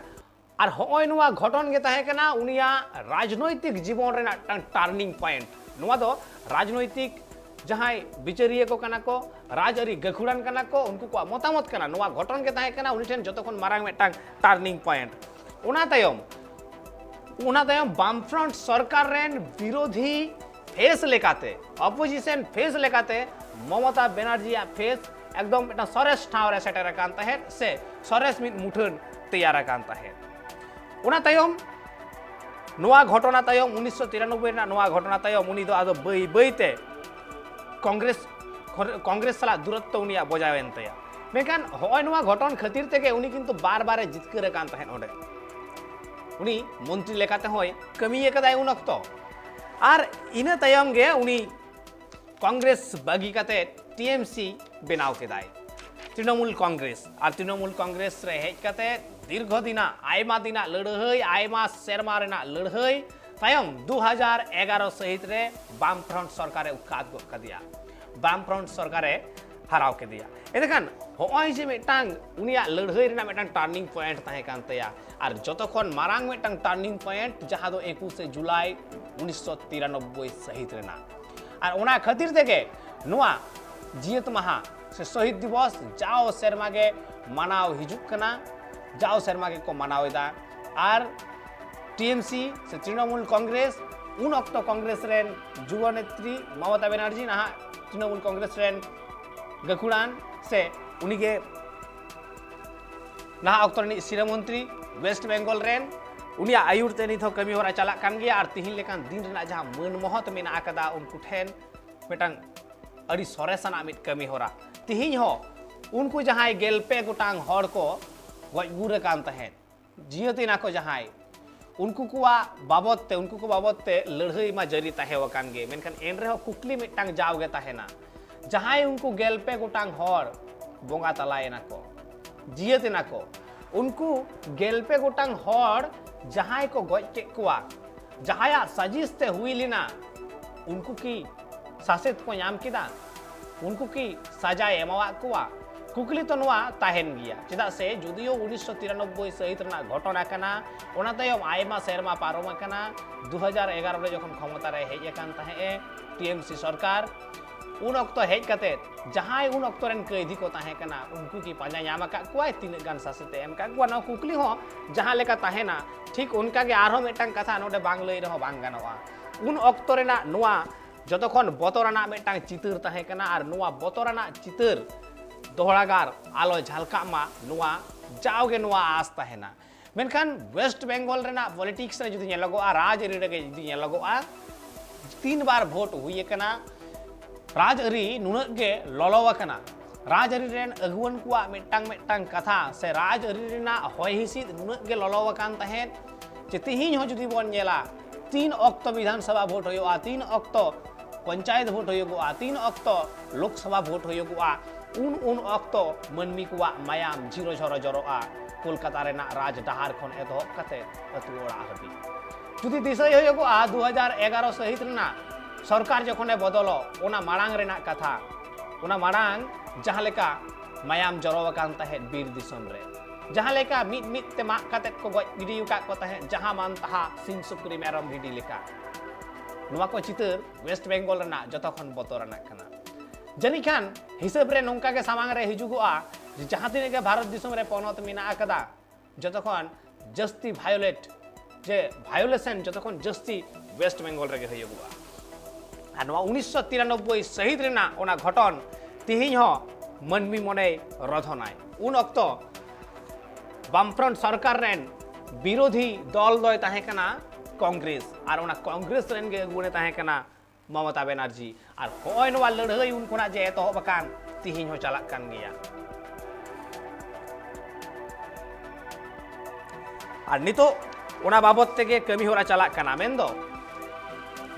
ᱟᱨ ᱦᱚᱸᱜᱼᱚᱭ ᱱᱚᱣᱟ ᱜᱷᱚᱴᱚᱱ ᱜᱮ ᱛᱟᱦᱮᱸ ᱠᱟᱱᱟ ᱩᱱᱤᱭᱟᱜ ᱨᱟᱡᱽᱱᱳᱭᱛᱤᱠ ᱡᱤᱵᱚᱱ ᱨᱮᱱᱟᱜ ᱢᱤᱫᱴᱟᱝ ᱴᱟᱨᱱᱤᱝ ᱯᱚᱭᱮᱱᱴ᱾ ᱱᱚᱣᱟ ᱫᱚ ᱨᱟᱡᱽᱱᱳᱭᱛᱤᱠ ᱡᱟᱦᱟᱸᱭ ᱵᱤᱪᱟᱹᱨᱤᱭᱟᱹ ᱠᱚ ᱠᱟᱱᱟ ᱠᱚ, ᱨᱟᱡᱽᱟᱹᱨᱤ ᱜᱟᱹᱠᱷᱩᱲᱟᱱ ᱠᱟᱱᱟ ᱠᱚ, ᱩᱱᱠᱩ ᱠᱚᱣᱟᱜ ᱢᱚᱛᱟᱢᱚᱛ ᱠᱟᱱᱟ᱾ ᱱᱚᱣᱟ ᱜᱷᱚᱴᱚᱱ ᱜᱮ ᱛᱟᱦᱮᱸ ᱠᱟᱱᱟ ᱩᱱᱤ ᱴᱷᱮᱱ ᱡᱚᱛᱚ ᱠᱷᱚᱱ ᱢᱟᱨᱟᱝ ᱢᱤᱫᱴᱟᱝ ᱴᱟᱨᱱᱤᱝ ᱯᱚᱭᱮᱱᱴ᱾ ᱚᱱᱟ ᱛᱟᱭᱚᱢ, ᱚᱱᱟ ᱛᱟᱭᱚᱢ ᱵᱟᱢᱯᱷᱨᱚᱱᱴ ᱥᱚᱨᱠᱟᱨ ᱨᱮᱱ ᱵᱤᱨᱳᱫᱷᱤ ᱯᱷᱮᱥ ᱞᱮᱠᱟᱛᱮ, ᱚᱯᱳᱡᱤᱥᱚᱱ ᱯᱷᱮᱥ ᱞᱮᱠᱟᱛᱮ ᱢᱚᱢᱚᱛᱟ ᱵᱮᱱᱟᱨᱡᱤᱭᱟᱜ ᱯᱷᱮᱥ ᱮᱠᱫᱚᱢ ᱢᱤᱫᱴᱟᱝ ᱥᱚᱨᱮᱥ ᱴᱷᱟᱶ ᱨᱮ ᱥᱮᱴᱮᱨ ᱟᱠᱟᱱ ᱛᱟᱦᱮᱸᱫ ᱥᱮ ᱥᱚᱨᱮᱥ ᱢᱤᱫ ᱢᱩᱴᱷᱟᱹᱱ ᱛᱮᱭᱟᱨ ᱟᱠᱟᱱ ᱛᱟᱦᱮᱸᱫ᱾ ᱚᱱᱟ ᱛᱟᱭᱚᱢ, ᱱᱚᱣᱟ ᱜᱷᱚᱴᱚᱱᱟ ᱛᱟᱭᱚᱢ ᱩᱱᱤᱥᱥᱚ ᱛᱤᱨᱟᱱᱚᱵᱵᱳᱭ ᱨᱮᱱᱟᱜ ᱱᱚᱣᱟ ᱜᱷᱚᱴᱚᱱᱟ ᱛᱟᱭᱚᱢ ᱩᱱᱤ ᱫᱚ ᱟᱫᱚ ᱵᱟᱹᱭ ᱵᱟᱹᱭ ᱛᱮ ᱠᱚᱝᱜᱨᱮᱥ, ᱠᱚᱝᱜᱨᱮᱥ ᱥᱟᱞᱟᱜ ᱫᱩᱨᱚᱛᱛᱚ ᱩᱱᱤᱭᱟᱜ ᱵᱚᱡᱟᱣ ᱮᱱ ᱛᱟᱭᱟ᱾ ᱢᱮᱱᱠᱷᱟᱱ ᱦᱚᱸᱜᱼᱚᱭ ᱱᱚᱣᱟ ᱜᱷᱚᱴᱚᱱ ᱠᱷᱟᱹᱛᱤᱨ ᱛᱮᱜᱮ ᱩᱱᱤ ᱠᱤᱱᱛᱩ ᱵᱟᱨ ᱵᱟᱨᱮ ᱡᱤᱛᱠᱟᱹᱨ ᱟᱠᱟᱱ ᱛᱟᱦᱮᱸᱫ ᱚᱸᱰᱮ᱾ ᱩᱱᱤ ᱢᱚᱱᱛᱨᱤ ᱞᱮᱠᱟᱛᱮ ᱦᱚᱸᱭ ᱠᱟᱹᱢᱤ ᱟᱠᱟᱫᱟᱭ ᱩᱱ ᱚᱠᱛᱚ᱾ ᱟᱨ ᱤᱱᱟᱹ ᱛᱟᱭᱚᱢ ᱜᱮ ᱩᱱᱤ ᱠᱚᱝᱜᱨᱮᱥ ᱵᱟᱹᱜᱤ ᱠᱟᱛᱮ ᱴᱤ ᱮᱢ ᱥᱤ ᱵᱮᱱᱟᱣ ᱠᱮᱫᱟᱭ, ᱛᱨᱤᱱᱚᱢᱩᱞ ᱠᱚᱝᱜᱨᱮᱥ᱾ ᱟᱨ ᱛᱨᱤᱱᱚᱢᱩᱞ ᱠᱚᱝᱜᱨᱮᱥ ᱨᱮ ᱦᱮᱡ ᱠᱟᱛᱮ ᱫᱤᱨᱜᱷᱚ ᱫᱤᱱᱟᱜ, ᱟᱭᱢᱟ ᱫᱤᱱᱟᱜ ᱞᱟᱹᱲᱦᱟᱹᱭ, ᱟᱭᱢᱟ ᱥᱮᱨᱢᱟ ᱨᱮᱱᱟᱜ ᱞᱟᱹᱲᱦᱟᱹᱭ ᱛᱟᱭᱚᱢ ᱫᱩ ᱦᱟᱡᱟᱨ ᱮᱜᱟᱨᱚ ᱥᱟᱹᱦᱤᱛ ᱨᱮ ᱵᱟᱢ ᱯᱷᱨᱚᱱᱴ ᱥᱚᱨᱠᱟᱨᱮ ᱩᱛᱠᱷᱟᱛ ᱜᱚᱫ ᱠᱟᱫᱮᱭᱟ, ᱵᱟᱢ ᱯᱷᱨᱚᱱᱴ ᱥᱚᱨᱠᱟᱨᱮ ᱦᱟᱨᱟᱣ ᱠᱮᱫᱮᱭᱟ᱾ ᱮᱸᱰᱮᱠᱷᱟᱱ ᱦᱚᱸᱜᱼᱚᱭ ᱡᱮ ᱢᱤᱫᱴᱟᱝ ᱩᱱᱤᱭᱟᱜ ᱞᱟᱹᱲᱦᱟᱹᱭ ᱨᱮᱱᱟᱜ ᱢᱤᱫᱴᱟᱝ ᱴᱟᱨᱱᱤᱝ ᱯᱚᱭᱮᱱᱴ ᱛᱟᱦᱮᱸ ᱠᱟᱱ ᱛᱟᱭᱟ, ᱟᱨ ᱡᱚᱛᱚ ᱠᱷᱚᱱ ᱢᱟᱨᱟᱝ ᱢᱤᱫᱴᱟᱝ ᱴᱟᱨᱱᱤᱝ ᱯᱚᱭᱮᱱᱴ ᱡᱟᱦᱟᱸ ᱫᱚ ᱮᱠᱩᱥᱮ ᱡᱩᱞᱟᱭ ᱩᱱᱤᱥᱥᱚ ᱛᱤᱨᱟᱱᱚᱵᱵᱳᱭ ᱥᱟᱹᱦᱤᱛ ᱨᱮᱱᱟᱜ᱾ ᱟᱨ ᱚᱱᱟ ᱠᱷᱟᱹᱛᱤᱨ ᱛᱮᱜᱮ ᱱᱚᱣᱟ ᱡᱤᱭᱟᱹᱛ ᱢᱟᱦᱟ ᱥᱮ ᱥᱚᱦᱤᱫ ᱫᱤᱵᱚᱥ ᱡᱟᱣ ᱥᱮᱨᱢᱟ ᱜᱮ ᱢᱟᱱᱟᱣ ᱦᱤᱡᱩᱜ ᱠᱟᱱᱟ, ᱡᱟᱣ ᱥᱮᱨᱢᱟ ᱜᱮᱠᱚ ᱢᱟᱱᱟᱣ ᱮᱫᱟ᱾ ᱟᱨ ᱴᱤ ᱮᱢ ᱥᱤ ᱥᱮ ᱛᱨᱤᱱᱚᱢᱩᱞ ᱠᱚᱝᱜᱨᱮᱥ, ᱩᱱ ᱚᱠᱛᱚ ᱠᱚᱝᱜᱨᱮᱥ ᱨᱮᱱ ᱡᱩᱵᱚ ᱱᱮᱛᱨᱤ ᱢᱚᱢᱚᱛᱟ ᱵᱮᱱᱟᱨᱡᱤ, ᱱᱟᱦᱟᱜ ᱛᱨᱤᱱᱚᱢᱩᱞ ᱠᱚᱝᱜᱨᱮᱥ ᱨᱮᱱ ᱜᱟᱹᱠᱷᱩᱲᱟᱱ ᱥᱮ ᱩᱱᱤᱜᱮ ᱱᱟᱦᱟᱜ ᱚᱠᱛᱚ ᱨᱤᱱᱤᱡ ᱥᱤᱨᱟᱹ ᱢᱚᱱᱛᱨᱤ ᱳᱭᱮᱥᱴ ᱵᱮᱝᱜᱚᱞ ᱨᱮᱱ, ᱩᱱᱤᱭᱟᱜ ᱟᱹᱭᱩᱨ ᱛᱮ ᱱᱤᱛ ᱦᱚᱸ ᱠᱟᱹᱢᱤ ᱦᱚᱨᱟ ᱪᱟᱞᱟᱜ ᱠᱟᱱ ᱜᱮᱭᱟ᱾ ᱟᱨ ᱛᱤᱦᱤᱧ ᱞᱮᱠᱟᱱ ᱫᱤᱱ ᱨᱮᱱᱟᱜ ᱡᱟᱦᱟᱸ ᱢᱟᱹᱱ ᱢᱚᱦᱚᱛ ᱢᱮᱱᱟᱜ ᱟᱠᱟᱫᱟ ᱩᱱᱠᱩ ᱴᱷᱮᱱ, ᱢᱤᱫᱴᱟᱝ ᱟᱹᱰᱤ ᱥᱚᱨᱮᱥᱟᱱᱟᱜ ᱢᱤᱫ ᱠᱟᱹᱢᱤ ᱦᱚᱨᱟ᱾ ᱛᱤᱦᱤᱧ ᱦᱚᱸ ᱩᱱᱠᱩ ᱡᱟᱦᱟᱸᱭ ᱜᱮᱞ ᱯᱮ ᱜᱚᱴᱟᱝ ᱦᱚᱲ ᱠᱚ ᱜᱚᱡ ᱜᱩᱨ ᱟᱠᱟᱱ ᱛᱟᱦᱮᱸᱫ, ᱡᱤᱭᱟᱹᱛ ᱮᱱᱟ ᱠᱚ ᱡᱟᱦᱟᱸᱭ, ᱩᱱᱠᱩ ᱠᱚᱣᱟᱜ ᱵᱟᱵᱚᱫ ᱛᱮ, ᱩᱱᱠᱩ ᱠᱚ ᱵᱟᱵᱚᱫ ᱛᱮ ᱞᱟᱹᱲᱦᱟᱹᱭ ᱢᱟ ᱡᱟᱹᱨᱤ ᱛᱟᱦᱮᱸ ᱟᱠᱟᱱ ᱜᱮ, ᱢᱮᱱᱠᱷᱟᱱ ᱮᱱ ᱨᱮᱦᱚᱸ ᱠᱩᱠᱞᱤ ᱢᱤᱫᱴᱟᱝ ᱡᱟᱣ ᱜᱮ ᱛᱟᱦᱮᱱᱟ, ᱡᱟᱦᱟᱸᱭ ᱩᱱᱠᱩ ᱜᱮᱞ ᱯᱮ ᱜᱚᱴᱟᱝ ᱦᱚᱲ ᱵᱚᱸᱜᱟ ᱛᱟᱞᱟᱭᱮᱱᱟ ᱠᱚ, ᱡᱤᱭᱟᱹᱛ ᱮᱱᱟ ᱠᱚ, ᱩᱱᱠᱩ ᱜᱮᱞ ᱯᱮ ᱜᱚᱴᱟᱝ ᱦᱚᱲ ᱡᱟᱦᱟᱸᱭ ᱠᱚ ᱜᱚᱡ ᱠᱮᱫ ᱠᱚᱣᱟ, ᱡᱟᱦᱟᱸᱭᱟᱜ ᱥᱟᱡᱤᱥ ᱛᱮ ᱦᱩᱭ ᱞᱮᱱᱟ, ᱩᱱᱠᱩ ᱠᱤ ᱥᱟᱥᱮᱛ ᱠᱚ ᱧᱟᱢ ᱠᱮᱫᱟ? ᱩᱱᱠᱩ ᱠᱤ ᱥᱟᱡᱟᱭ ᱮᱢᱟᱣᱟᱫ ᱠᱚᱣᱟ? ᱠᱩᱠᱞᱤ ᱛᱚ ᱱᱚᱣᱟ ᱛᱟᱦᱮᱱ ᱜᱮᱭᱟ᱾ ᱪᱮᱫᱟᱜ ᱥᱮ ᱡᱩᱫᱤᱭᱳ ᱩᱱᱤᱥᱥᱚ ᱛᱤᱨᱟᱱᱚᱵᱵᱳᱭ ᱥᱟᱹᱦᱤᱛ ᱨᱮᱱᱟᱜ ᱜᱷᱚᱴᱚᱱᱟ ᱠᱟᱱᱟ, ᱚᱱᱟ ᱛᱟᱭᱚᱢ ᱟᱭᱢᱟ ᱥᱮᱨᱢᱟ ᱯᱟᱨᱚᱢ ᱟᱠᱟᱱᱟ, ᱫᱩ ᱦᱟᱡᱟᱨ ᱮᱜᱟᱨᱚ ᱨᱮ ᱡᱚᱠᱷᱚᱱ ᱠᱷᱚᱢᱚᱛᱟ ᱨᱮ ᱦᱮᱡ ᱟᱠᱟᱱ ᱛᱟᱦᱮᱸᱫ ᱮ ᱴᱤ ᱮᱢ ᱥᱤ ᱥᱚᱨᱠᱟᱨ, ᱩᱱ ᱚᱠᱛᱚ ᱦᱮᱡ ᱠᱟᱛᱮ ᱡᱟᱦᱟᱸᱭ ᱩᱱ ᱚᱠᱛᱚ ᱨᱮᱱ ᱠᱟᱹᱭᱫᱷᱤ ᱠᱚ ᱛᱟᱦᱮᱸ ᱠᱟᱱᱟ, ᱩᱱᱠᱩ ᱠᱤ ᱯᱟᱸᱡᱟ ᱧᱟᱢ ᱟᱠᱟᱫ ᱠᱚᱣᱟᱭ? ᱛᱤᱱᱟᱹᱜ ᱜᱟᱱ ᱥᱟᱥᱮᱛ ᱮ ᱮᱢ ᱟᱠᱟᱫ ᱠᱚᱣᱟ? ᱱᱚᱣᱟ ᱠᱩᱠᱞᱤ ᱦᱚᱸ ᱡᱟᱦᱟᱸ ᱞᱮᱠᱟ ᱛᱟᱦᱮᱱᱟ, ᱴᱷᱤᱠ ᱚᱱᱠᱟ ᱜᱮ ᱟᱨᱦᱚᱸ ᱢᱤᱫᱴᱟᱝ ᱠᱟᱛᱷᱟ ᱱᱚᱰᱮ ᱵᱟᱝ ᱞᱟᱹᱭ ᱨᱮᱦᱚᱸ ᱵᱟᱝ ᱜᱟᱱᱚᱜᱼᱟ᱾ ᱩᱱ ᱚᱠᱛᱚ ᱨᱮᱱᱟᱜ ᱱᱚᱣᱟ ᱡᱚᱛᱚ ᱠᱷᱚᱱ ᱵᱚᱛᱚᱨᱟᱱᱟᱜ ᱢᱤᱫᱴᱟᱝ ᱪᱤᱛᱟᱹᱨ ᱛᱟᱦᱮᱸ ᱠᱟᱱᱟ, ᱟᱨ ᱱᱚᱣᱟ ᱵᱚᱛᱚᱨᱟᱱᱟᱜ ᱪᱤᱛᱟᱹᱨ ᱫᱚᱦᱲᱟᱜᱟᱨ ᱟᱞᱚ ᱡᱷᱟᱞᱠᱟᱜ ᱢᱟ, ᱱᱚᱣᱟ ᱡᱟᱣᱜᱮ ᱱᱚᱣᱟ ᱟᱸᱥ ᱛᱟᱦᱮᱱᱟ᱾ ᱢᱮᱱᱠᱷᱟᱱ ᱳᱭᱮᱥᱴ ᱵᱮᱝᱜᱚᱞ ᱨᱮᱱᱟᱜ ᱯᱚᱞᱤᱴᱤᱠᱥ ᱨᱮ ᱡᱩᱫᱤ ᱧᱮᱞᱚᱜᱚᱜᱼᱟ, ᱨᱟᱡᱽᱟᱹᱨᱤ ᱨᱮᱜᱮ ᱡᱩᱫᱤ ᱧᱮᱞᱚᱜᱚᱜᱼᱟ, ᱛᱤᱱ ᱵᱟᱨ ᱵᱷᱳᱴ ᱦᱩᱭ ᱟᱠᱟᱱᱟ, ᱨᱟᱡᱽᱟᱹᱨᱤ ᱱᱩᱱᱟᱹᱜ ᱜᱮ ᱞᱚᱞᱚ ᱟᱠᱟᱱᱟ, ᱨᱟᱡᱽᱟᱹᱨᱤ ᱨᱮᱱ ᱟᱹᱜᱩᱣᱟᱹᱱ ᱠᱚᱣᱟᱜ ᱢᱤᱫᱴᱟᱝ ᱢᱤᱫᱴᱟᱝ ᱠᱟᱛᱷᱟ ᱥᱮ ᱨᱟᱡᱽᱟᱹᱨᱤ ᱨᱮᱱᱟᱜ ᱦᱚᱭ ᱦᱤᱸᱥᱤᱫ ᱱᱩᱱᱟᱹᱜ ᱜᱮ ᱞᱚᱞᱚ ᱟᱠᱟᱱ ᱛᱟᱦᱮᱸᱫ ᱡᱮ ᱛᱤᱦᱤᱧ ᱦᱚᱸ ᱡᱩᱫᱤ ᱵᱚᱱ ᱧᱮᱞᱟ, ᱛᱤᱱ ᱚᱠᱛᱚ ᱵᱤᱫᱷᱟᱱ ᱥᱚᱵᱷᱟ ᱵᱷᱳᱴ ᱦᱩᱭᱩᱜᱼᱟ, ᱛᱤᱱ ᱚᱠᱛᱚ ᱯᱚᱧᱪᱟᱭᱮᱛ ᱵᱷᱳᱴ ᱦᱩᱭᱩᱜᱚᱜᱼᱟ, ᱛᱤᱱ ᱚᱠᱛᱚ ᱞᱳᱠᱥᱚᱵᱷᱟ ᱵᱷᱳᱴ ᱦᱩᱭᱩᱜᱚᱜᱼᱟ, ᱩᱱ ᱩᱱ ᱚᱠᱛᱚ ᱢᱟᱹᱱᱢᱤ ᱠᱚᱣᱟᱜ ᱢᱟᱭᱟᱢ ᱡᱷᱤᱨᱚ ᱡᱷᱚᱨᱚ ᱡᱚᱨᱚᱜᱼᱟ ᱠᱳᱞᱠᱟᱛᱟ ᱨᱮᱱᱟᱜ ᱨᱟᱡᱽ ᱰᱟᱦᱟᱨ ᱠᱷᱚᱱ ᱮᱛᱚᱦᱚᱵ ᱠᱟᱛᱮ ᱟᱹᱛᱩ ᱚᱲᱟᱜ ᱦᱟᱹᱵᱤᱡ᱾ ᱡᱩᱫᱤ ᱫᱤᱥᱟᱹᱭ ᱦᱩᱭᱩᱜᱚᱜᱼᱟ, ᱫᱩ ᱦᱟᱡᱟᱨ ᱮᱜᱟᱨᱚ ᱥᱟᱹᱦᱤᱛ ᱨᱮᱱᱟᱜ ᱥᱚᱨᱠᱟᱨ ᱡᱚᱠᱷᱚᱱᱮ ᱵᱚᱫᱚᱞᱚᱜ, ᱚᱱᱟ ᱢᱟᱲᱟᱝ ᱨᱮᱱᱟᱜ ᱠᱟᱛᱷᱟ, ᱚᱱᱟ ᱢᱟᱲᱟᱝ ᱡᱟᱦᱟᱸ ᱞᱮᱠᱟ ᱢᱟᱭᱟᱢ ᱡᱚᱨᱚ ᱟᱠᱟᱱ ᱛᱟᱦᱮᱸᱫ ᱵᱤᱨ ᱫᱤᱥᱚᱢ ᱨᱮ, ᱡᱟᱦᱟᱸ ᱞᱮᱠᱟ ᱢᱤᱫ ᱢᱤᱫ ᱛᱮ ᱢᱟᱜ ᱠᱟᱛᱮᱫ ᱠᱚ ᱜᱚᱡ ᱜᱤᱰᱤ ᱟᱠᱟᱫ ᱠᱚ ᱛᱟᱦᱮᱸᱫ ᱡᱟᱦᱟᱸ ᱢᱟᱱ ᱛᱟᱦᱟ ᱥᱤᱢ ᱥᱩᱠᱨᱤ ᱢᱮᱨᱚᱢ ᱵᱷᱤᱰᱤ ᱞᱮᱠᱟ, ᱱᱚᱣᱟ ᱠᱚ ᱪᱤᱛᱟᱹᱨ ᱳᱭᱮᱥᱴ ᱵᱮᱝᱜᱚᱞ ᱨᱮᱱᱟᱜ ᱡᱚᱛᱚ ᱠᱷᱚᱱ ᱵᱚᱛᱚᱨᱟᱱᱟᱜ ᱠᱟᱱᱟ᱾ ᱡᱟᱹᱱᱤᱡ ᱠᱷᱟᱱ ᱦᱤᱥᱟᱹᱵ ᱨᱮ ᱱᱚᱝᱠᱟ ᱜᱮ ᱥᱟᱢᱟᱝ ᱨᱮ ᱦᱤᱡᱩᱜᱚᱜᱼᱟ ᱡᱮ ᱡᱟᱦᱟᱸ ᱛᱤᱱᱟᱹᱜ ᱜᱮ ᱵᱷᱟᱨᱚᱛ ᱫᱤᱥᱚᱢ ᱨᱮ ᱯᱚᱱᱚᱛ ᱢᱮᱱᱟᱜ ᱟᱠᱟᱫᱟ, ᱡᱚᱛᱚ ᱠᱷᱚᱱ ᱡᱟᱹᱥᱛᱤ ᱵᱷᱟᱭᱳᱞᱮᱴ, ᱡᱮ ᱵᱷᱟᱭᱳᱞᱮᱥᱚᱱ ᱡᱚᱛᱚ ᱠᱷᱚᱱ ᱡᱟᱹᱥᱛᱤ ᱳᱭᱮᱥᱴ ᱵᱮᱝᱜᱚᱞ ᱨᱮᱜᱮ ᱦᱩᱭᱩᱜᱚᱜᱼᱟ᱾ ᱟᱨ ᱱᱚᱣᱟ ᱩᱱᱤᱥᱥᱚ ᱛᱤᱨᱟᱱᱚᱵᱵᱳᱭ ᱥᱟᱹᱦᱤᱛ ᱨᱮᱱᱟᱜ ᱚᱱᱟ ᱜᱷᱚᱴᱚᱱ ᱛᱤᱦᱤᱧ ᱦᱚᱸ ᱢᱟᱹᱱᱢᱤ ᱢᱚᱱᱮᱭ ᱨᱚᱫᱷᱚᱱᱟᱭ᱾ ᱩᱱ ᱚᱠᱛᱚ ᱵᱟᱢᱯᱷᱨᱚᱱᱴ ᱥᱚᱨᱠᱟᱨ ᱨᱮᱱ ᱵᱤᱨᱳᱫᱷᱤ ᱫᱚᱞ ᱫᱚᱭ ᱛᱟᱦᱮᱸ ᱠᱟᱱᱟ ᱠᱚᱝᱜᱨᱮᱥ, ᱟᱨ ᱚᱱᱟ ᱠᱚᱝᱜᱨᱮᱥ ᱨᱮᱱ ᱜᱮ ᱟᱹᱜᱩᱣᱟᱹᱱᱮ ᱛᱟᱦᱮᱸ ᱠᱟᱱᱟ ᱢᱚᱢᱚᱛᱟ ᱵᱮᱱᱟᱨᱡᱤ᱾ ᱟᱨ ᱦᱚᱸᱜᱼᱚᱭ ᱱᱚᱣᱟ ᱞᱟᱹᱲᱦᱟᱹᱭ ᱩᱱ ᱠᱷᱚᱱᱟᱜ ᱡᱮ ᱮᱛᱚᱦᱚᱵ ᱟᱠᱟᱱ, ᱛᱤᱦᱤᱧ ᱦᱚᱸ ᱪᱟᱞᱟᱜ ᱠᱟᱱ ᱜᱮᱭᱟ᱾ ᱟᱨ ᱱᱤᱛᱚᱜ ᱚᱱᱟ ᱵᱟᱵᱚᱛ ᱛᱮᱜᱮ ᱠᱟᱹᱢᱤ ᱦᱚᱨᱟ ᱪᱟᱞᱟᱜ ᱠᱟᱱᱟ, ᱢᱮᱱᱫᱚ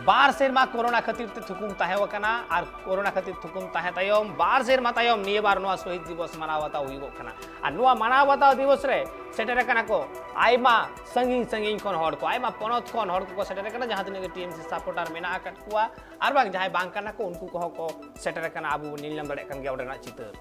ᱵᱟᱨ ᱥᱮᱨᱢᱟ ᱠᱳᱨᱳᱱᱟ ᱠᱷᱟᱹᱛᱤᱨ ᱛᱮ ᱛᱷᱩᱠᱩᱢ ᱛᱟᱦᱮᱸ ᱟᱠᱟᱱᱟ, ᱟᱨ ᱠᱳᱨᱳᱱᱟ ᱠᱷᱟᱹᱛᱤᱨ ᱛᱷᱩᱠᱩᱢ ᱛᱟᱦᱮᱸ ᱛᱟᱭᱚᱢ ᱵᱟᱨ ᱥᱮᱨᱢᱟ ᱛᱟᱭᱚᱢ ᱱᱤᱭᱟᱹ ᱵᱟᱨ ᱱᱚᱣᱟ ᱥᱚᱦᱤᱫ ᱫᱤᱵᱚᱥ ᱢᱟᱱᱟᱣ ᱵᱟᱛᱟᱣ ᱦᱩᱭᱩᱜᱚᱜ ᱠᱟᱱᱟ᱾ ᱟᱨ ᱱᱚᱣᱟ ᱢᱟᱱᱟᱣ ᱵᱟᱛᱟᱣ ᱫᱤᱵᱚᱥ ᱨᱮ ᱥᱮᱴᱮᱨ ᱟᱠᱟᱱᱟ ᱠᱚ ᱟᱭᱢᱟ ᱥᱟᱺᱜᱤᱧ ᱥᱟᱺᱜᱤᱧ ᱠᱷᱚᱱ ᱦᱚᱲ ᱠᱚ, ᱟᱭᱢᱟ ᱯᱚᱱᱚᱛ ᱠᱷᱚᱱ ᱦᱚᱲ ᱠᱚᱠᱚ ᱥᱮᱴᱮᱨ ᱟᱠᱟᱱᱟ, ᱡᱟᱦᱟᱸ ᱛᱤᱱᱟᱹᱜ ᱜᱮ ᱴᱤ ᱮᱢ ᱥᱤ ᱥᱟᱯᱳᱨᱴᱟᱨ ᱢᱮᱱᱟᱜ ᱟᱠᱟᱫ ᱠᱚᱣᱟ, ᱟᱨ ᱵᱟᱝ ᱡᱟᱦᱟᱸᱭ ᱵᱟᱝ ᱠᱟᱱᱟ ᱠᱚ ᱩᱱᱠᱩ ᱠᱚᱦᱚᱸ ᱠᱚ ᱥᱮᱴᱮᱨ ᱟᱠᱟᱱᱟ᱾ ᱟᱵᱚ ᱵᱚᱱ ᱧᱮᱞ ᱧᱟᱢ ᱫᱟᱲᱮᱭᱟᱜ ᱠᱟᱱ ᱜᱮᱭᱟ ᱚᱸᱰᱮᱱᱟᱜ ᱪᱤᱛᱟᱹᱨ᱾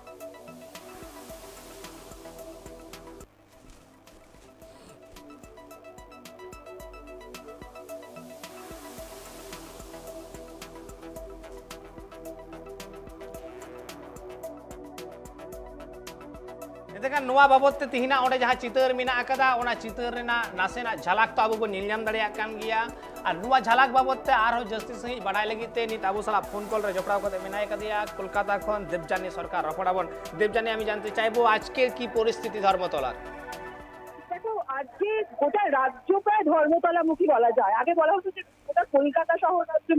ᱮᱱᱛᱮᱠᱷᱟᱱ ᱱᱚᱣᱟ ᱵᱟᱵᱚᱛ ᱛᱮ ᱛᱤᱦᱤᱧᱟᱜ ᱚᱸᱰᱮ ᱡᱟᱦᱟᱸ ᱪᱤᱛᱟᱹᱨ ᱢᱮᱱᱟᱜ ᱟᱠᱟᱫᱟ, ᱚᱱᱟ ᱪᱤᱛᱟᱹᱨ ᱨᱮᱱᱟᱜ ᱱᱟᱥᱮᱱᱟᱜ ᱡᱷᱟᱞᱟᱠ ᱛᱚ ᱟᱵᱚ ᱵᱚᱱ ᱧᱮᱞ ᱧᱟᱢ ᱫᱟᱲᱮᱭᱟᱜ ᱠᱟᱱ ᱜᱮᱭᱟ᱾ ᱟᱨ ᱱᱚᱣᱟ ᱡᱷᱟᱞᱟᱠ ᱵᱟᱵᱚᱛ ᱛᱮ ᱟᱨᱦᱚᱸ ᱡᱟᱹᱥᱛᱤ ᱥᱟᱺᱦᱤᱡ ᱵᱟᱰᱟᱭ ᱞᱟᱹᱜᱤᱫ ᱛᱮ ᱱᱤᱛ ᱟᱵᱚ ᱥᱟᱞᱟᱜ ᱯᱷᱳᱱ ᱠᱚᱞ ᱨᱮ ᱡᱚᱯᱲᱟᱣ ᱠᱟᱛᱮ ᱢᱮᱱᱟᱭ ᱠᱟᱫᱮᱭᱟ ᱠᱳᱞᱠᱟᱛᱟ ᱠᱷᱚᱱ ᱫᱮᱵᱡᱟᱱᱤ ᱥᱚᱨᱠᱟᱨ᱾ ᱨᱚᱯᱚᱲ ᱟᱵᱚᱱ᱾ ᱫᱮᱵᱡᱟᱱᱤ, আমি জানতে চাইবো আজকের কি পরিস্থিতি ধর্মতলার? দেখো, আজকে গোটা রাজ্য প্রায় ধর্মতলামুখী বলা যায়। আগে বলা হতো যে গোটা কলকাতা শহর রাজ্য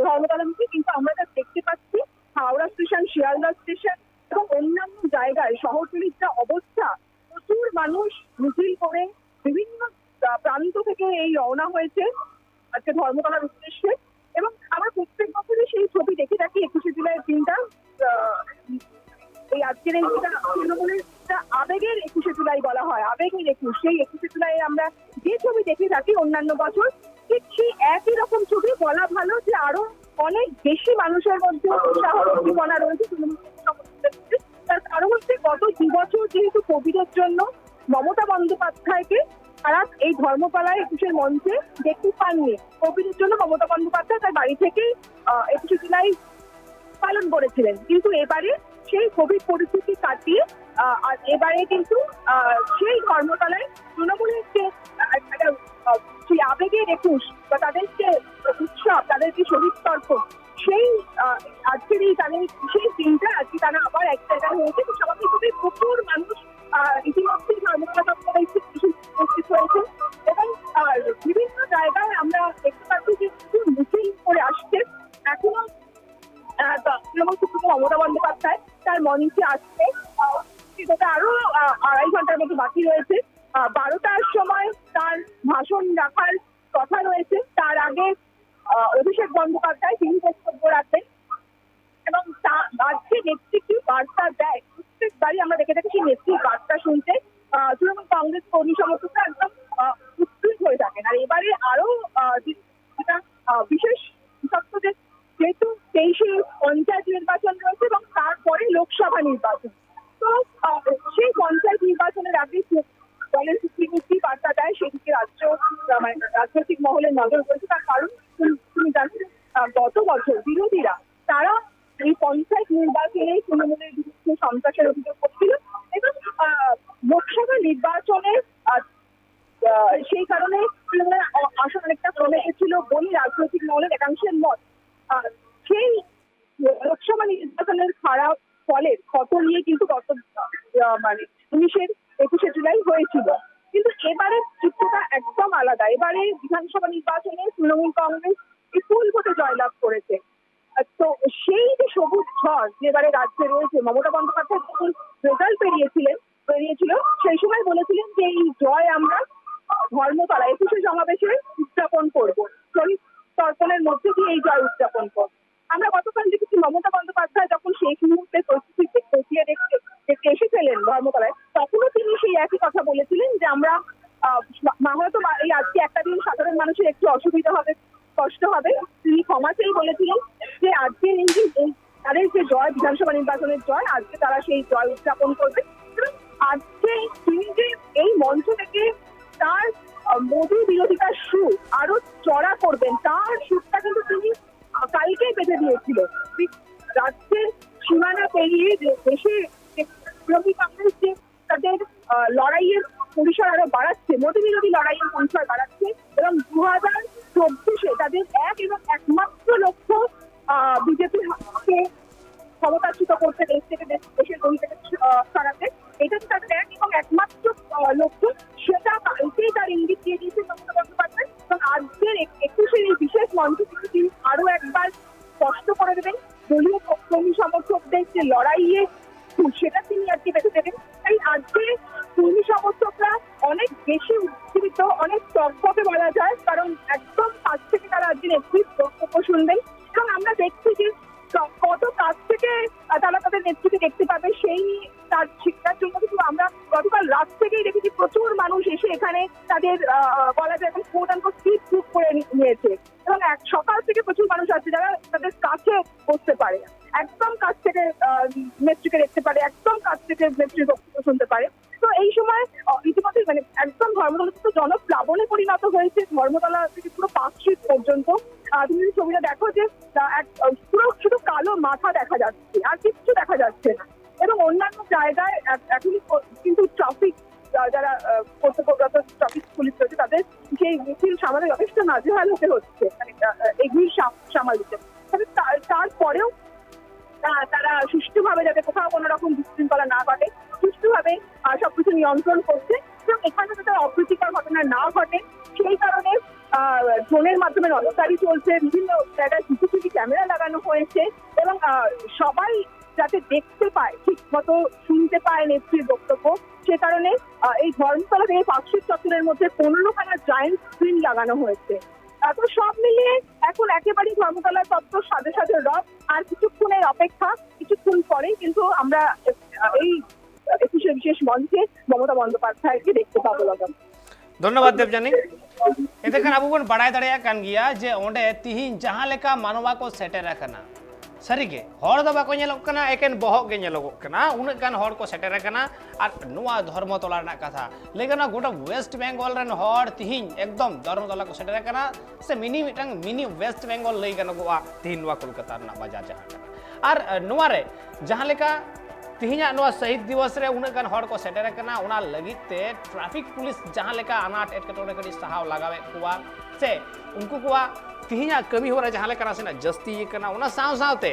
ধর্মতলামুখী, কিন্তু আমরা যা দেখতে পাচ্ছি, হাওড়া স্টেশন, শিয়ালদা স্টেশন, এবং অন্যান্য জায়গায় শহরতলির যা অবস্থা, প্রচুর মানুষ মিছিল করে বিভিন্ন আহ, প্রান্ত থেকে এই রওনা হয়েছে আজকে ধর্মতলার উদ্দেশ্যে। এবং আমরা প্রত্যেক বছরই সেই ছবি দেখে থাকি একুশে জুলাই দিনটা। আহ, এই আজকের এই দিনটা তৃণমূলের একটা আবেগের একুশে জুলাই বলা হয়, আবেগের একুশ। সেই একুশে জুলাই আমরা যে ছবি দেখে থাকি অন্যান্য বছর, ঠিক সেই একই রকম ছবি। বলা ভালো যে আরো অনেক বেশি মানুষের মধ্যে উৎসাহ উদ্দীপনা রয়েছে তৃণমূল সমর্থকদের মধ্যে। তার কারণ হচ্ছে গত দু বছর যেহেতু কোভিডের জন্য মমতা বন্দ্যোপাধ্যায়কে তারা এই ধর্মতলায় একুশের মঞ্চে দেখতে পাননি, কোভিডের জন্য মমতা বন্দ্যোপাধ্যায় তার বাড়ি থেকেই আহ, একুশে জুলাই পালন করেছিলেন। কিন্তু এবারে সেই কোভিড পরিস্থিতি কাটিয়ে আহ, আর এবারে কিন্তু আহ, সেই ধর্মতলায় তৃণমূলের যে আহ, একটা, আহ, সেই আবেগের একুশ বা তাদের যে উৎসব, তাদের যে শহীদ তর্পণ, সেই আহ, আজকের এই তাদের বিশেষ দিনটা আজকে তারা আবার এক জায়গায় হয়েছে। তো স্বাভাবিকভাবেই প্রচুর মানুষ আহ, ইতিমধ্যেই ধর্মতলা চত্বরে এসে উপস্থিত হয়েছে এবং আহ, বিভিন্ন জায়গায় আমরা দেখতে পাচ্ছি যে প্রচুর মিছিল করে আসছে। এখনো আহ, তা- তৃণমূল সুপ্রিমো মমতা বন্দ্যোপাধ্যায় তার মঞ্চে আসছে। আহ, সেটাতে আরো আহ, আড়াই ঘন্টার মতো বাকি রয়েছে। আহ, বারোটার সময় তার ভাষণ রাখার কথা রয়েছে। তার আগে আহ, অভিষেক বন্দ্যোপাধ্যায় তিনি বক্তব্য রাখবেন এবং তা আজকে নেত্রী কি বার্তা দেয়, প্রত্যেকবারই আমরা দেখে থাকি সেই নেত্রীর বার্তা শুনতে আহ, তৃণমূল কংগ্রেস কর্মী সমর্থকরা একদম আহ, উত্তেজিত হয়ে থাকেন। আর এবারে আরো আহ, যে- যেটা আহ, বিশেষ বিষাক্ত যে যেহেতু তেইশে পঞ্চায়েত নির্বাচন রয়েছে এবং তারপরে লোকসভা নির্বাচন, তো আহ, সেই পঞ্চায়েত নির্বাচনের আগে সু- দলের সুপ্রিমো কি বার্তা দেয় সেদিকে রাজ্য আহ, মানে রাজনৈতিক মহলে নজর রয়েছে। তার কারণ তুমি তুমি জানো যে আহ, গত বছর বিরোধীরা তারা এই পঞ্চায়েত নির্বাচনে তৃণমূলের বিরুদ্ধে সন্ত্রাসের অভিযোগ করছিল এবং আহ, লোকসভা নির্বাচনে আহ, আহ, সেই কারণে তৃণমূলের আ- আসন অনেকটা কমে গেছিল বলেই রাজনৈতিক মহলের একাংশের মত। আহ, সেই লোকসভা নির্বাচনের খারাপ ফলের ক্ষত নিয়ে কিন্তু গত আহ, মানে উনিশের একুশে জুলাই হয়েছিল। কিন্তু এবারে চিত্রটা একদম আলাদা। এবারে বিধানসভা নির্বাচনে তৃণমূল কংগ্রেস বিপুল ভোটে জয়লাভ করেছে। তো সেই যে সবুজ ঝড় যে এবারে রাজ্যে রয়েছে, মমতা বন্দ্যোপাধ্যায় যখন রেজাল্ট বেরিয়েছিলেন, বেরিয়েছিল, সেই সময় বলেছিলেন যে এই জয় আমরা ধর্মতলা একুশে সমাবেশে উদযাপন করব, শহীদ তর্পণের মধ্যে দিয়ে এই জয় উদযাপন করব। আমরা গতকাল দেখেছি মমতা বন্দ্যোপাধ্যায় যখন শেষ মুহূর্তে পরিস্থিতি খতিয়ে দেখতে দেখতে এসেছিলেন ধর্মতলায়, তখনও তিনি সেই একই কথা বলেছিলেন যে আমরা আহ, মা- মা হয়তো মা- এই আজকে একটা দিন সাধারণ মানুষের একটু অসুবিধা হবে, কষ্ট হবে। তিনি ক্ষমা চেয়ে বলেছিলেন যে আজকে এই যে এই তাদের যে জয়, বিধানসভা নির্বাচনের জয়, আজকে তারা সেই জয় উদযাপন করবে। এবং আজকে তিনি যে এই মঞ্চ থেকে তার আহ, মোদী বিরোধিতার সুর আরো চড়া করবেন, তার সুরটা কিন্তু তিনি আহ, কালকেই বেঁধে দিয়েছিল। ঠিক রাজ্যের সীমানা পেরিয়ে যে দেশে যে তৃণমূল কংগ্রেস যে তাদের আহ, লড়াইয়ের পরিসর আরো বাড়াচ্ছে, মোদী বিরোধী লড়াইয়ের পরিসর বাড়াচ্ছে, এবং দু হাজার চব্বিশে তাদের এক এবং একমাত্র লক্ষ্য বিজেপিকে ক্ষমতাচ্যুত করতে, দেশ থেকে দেশ, দেশের বহির্দেশে আহ, সরাতে। এটা তো তাদের এক এবং একমাত্র আহ, লক্ষ্য। সেটা কালকেই তার ইঙ্গিত দিয়ে দিয়েছেন মমতা বন্দ্যোপাধ্যায়। এবং আজকের এক- একুশের এই বিশেষ মঞ্চ থেকে তিনি আরো একবার স্পষ্ট করে দেবেন দলীয় কর্মী সমর্থকদের যে লড়াইয়ের সুর, সেটা তিনি আজকে বেঁধে দেবেন। তাই আজকে কর্মী সমর্থকরা অনেক বেশি উজ্জীবিত, অনেক তকবকে বলা যায়, কারণ একদম কাছ থেকে তারা আজকে নেত্রীর বক্তব্য শুনবেন। এবং আমরা দেখছি যে ক- কত কাছ থেকে আহ, তারা তাদের নেত্রীকে দেখতে পাবে, সেই তার সেটার জন্য কিন্তু আমরা গতকাল রাত থেকেই দেখেছি প্রচুর মানুষ এসে এখানে তাদের আহ, বলা যায় এখন কোট আনকোট সিট বুক করে নি- নিয়েছে। এবং এক সকাল থেকে প্রচুর মানুষ আছে যারা তাদের কাছে বসতে পারে, একদম কাছ থেকে আহ, নেত্রীকে দেখতে পারে, একদম কাছ থেকে নেত্রীর বক্তব্য শুনতে পারে। তো এই সময় আহ, ইতিমধ্যে মানে একদম ধর্মতলা তো জনপ্লাবনে পরিণত হয়েছে, ধর্মতলা থেকে পুরো পার্ক স্ট্রিট পর্যন্ত। আহ, তুমি যদি ছবিটা দেখো যে আহ, এক- আহ, পুরো শুধু কালো মাথা দেখা যাচ্ছে, আর কিচ্ছু দেখা যাচ্ছে না। এবং অন্যান্য জায়গায় এক- এখনই প- কিন্তু ট্রাফিক, যারা আহ, কর্তব্যরত ট্রাফিক পুলিশ রয়েছে, তাদের সেই মিছিল সামালে যথেষ্ট নাজেহাল হতে হচ্ছে, মানে আহ, এই ভিড় সাম- সামাল দিতে। তবে তা- তারপরেও আহ, তারা সুষ্ঠুভাবে যাতে কোথাও কোনো রকম বিশৃঙ্খলা না ঘটে, সুষ্ঠুভাবে আহ, সবকিছু নিয়ন্ত্রণ করছে এবং এখানে যাতে অপ্রীতিকর ঘটনা না ঘটে, সেই কারণে ড্রোনের মাধ্যমে নজরদারি চলছে, বিভিন্ন জায়গায় সিসিটিভি ক্যামেরা লাগানো হয়েছে এবং আহ, সবাই যাতে দেখতে পায়, ঠিক মতো শুনতে পায় নেত্রীর বক্তব্য, সে কারণে আহ, এই ধর্মতলা থেকে পার্কস্ট্রিট চত্বরের মধ্যে পনেরোখানা জায়ান্ট স্ক্রিন লাগানো হয়েছে। আহ, তো সব মিলিয়ে এখন একেবারেই ধর্মতলার চত্বর সাজে সাজে রব। আর কিছুক্ষণের অপেক্ষা, কিছুক্ষণ পরেই কিন্তু আমরা আহ, এই একুশে বিশেষ মঞ্চে মমতা বন্দ্যোপাধ্যায়কে দেখতে পাবো। দাদা, ধন্যবাদ দেবযানী। ᱮᱱᱛᱮ ᱠᱷᱟᱱ ᱟᱵᱚ ᱵᱚᱱ ᱵᱟᱲᱟᱭ ᱫᱟᱲᱮᱭᱟᱜ ᱠᱟᱱ ᱜᱮᱭᱟ ᱡᱮ ᱚᱸᱰᱮ ᱛᱤᱦᱤᱧ ᱡᱟᱦᱟᱸ ᱞᱮᱠᱟ ᱢᱟᱱᱣᱟ ᱠᱚ ᱥᱮᱴᱮᱨ ᱟᱠᱟᱱᱟ, ᱥᱟᱹᱨᱤᱜᱮ ᱦᱚᱲ ᱫᱚ ᱵᱟᱠᱚ ᱧᱮᱞᱚᱜ ᱠᱟᱱᱟ, ᱮᱠᱮᱱ ᱵᱚᱦᱚᱜ ᱜᱮ ᱧᱮᱞᱚᱜᱚᱜ ᱠᱟᱱᱟ᱾ ᱩᱱᱟᱹᱜ ᱜᱟᱱ ᱦᱚᱲ ᱠᱚ ᱥᱮᱴᱮᱨ ᱟᱠᱟᱱᱟ᱾ ᱟᱨ ᱱᱚᱣᱟ ᱫᱷᱚᱨᱢᱚᱛᱚᱞᱟ ᱨᱮᱱᱟᱜ ᱠᱟᱛᱷᱟ ᱞᱟᱹᱭ ᱜᱟᱱᱚᱜᱼᱟ, ᱜᱚᱴᱟ ᱳᱭᱮᱥᱴ ᱵᱮᱝᱜᱚᱞ ᱨᱮᱱ ᱦᱚᱲ ᱛᱤᱦᱤᱧ ᱮᱠᱫᱚᱢ ᱫᱷᱚᱨᱢᱚᱛᱚᱞᱟ ᱠᱚ ᱥᱮᱴᱮᱨ ᱟᱠᱟᱱᱟ, ᱥᱮ ᱢᱤᱱᱤ ᱢᱤᱫᱴᱟᱝ ᱢᱤᱱᱤ ᱳᱭᱮᱥᱴ ᱵᱮᱝᱜᱚᱞ ᱞᱟᱹᱭ ᱜᱟᱱᱚᱜᱚᱜᱼᱟ ᱛᱤᱦᱤᱧ ᱱᱚᱣᱟ ᱠᱳᱞᱠᱟᱛᱟ ᱨᱮᱱᱟᱜ ᱵᱟᱡᱟᱨ ᱡᱟᱦᱟᱸ ᱠᱟᱱᱟ᱾ ᱟᱨ ᱱᱚᱣᱟ ᱨᱮ ᱡᱟᱦᱟᱸ ᱞᱮᱠᱟ ᱛᱤᱦᱤᱧᱟᱜ ᱱᱚᱣᱟ ᱥᱟᱹᱦᱤᱫ ᱫᱤᱵᱚᱥ ᱨᱮ ᱩᱱᱟᱹᱜ ᱜᱟᱱ ᱦᱚᱲ ᱠᱚ ᱥᱮᱴᱮᱨ ᱟᱠᱟᱱᱟ, ᱚᱱᱟ ᱞᱟᱹᱜᱤᱫ ᱛᱮ ᱴᱨᱟᱯᱷᱤᱠ ᱯᱩᱞᱤᱥ ᱡᱟᱦᱟᱸ ᱞᱮᱠᱟ ᱟᱱᱟᱴ ᱮᱴᱠᱮᱴᱚᱬᱮ ᱠᱟᱹᱴᱤᱡ ᱥᱟᱦᱟᱣ ᱞᱟᱜᱟᱣᱮᱫ ᱠᱚᱣᱟ, ᱥᱮ ᱩᱱᱠᱩ ᱠᱚᱣᱟᱜ ᱛᱤᱦᱤᱧᱟᱜ ᱠᱟᱹᱢᱤ ᱦᱚᱨᱟ ᱡᱟᱦᱟᱸ ᱞᱮᱠᱟ ᱱᱟᱥᱮᱱᱟᱜ ᱡᱟᱹᱥᱛᱤ ᱟᱠᱟᱱᱟ, ᱚᱱᱟ ᱥᱟᱶ ᱥᱟᱶᱛᱮ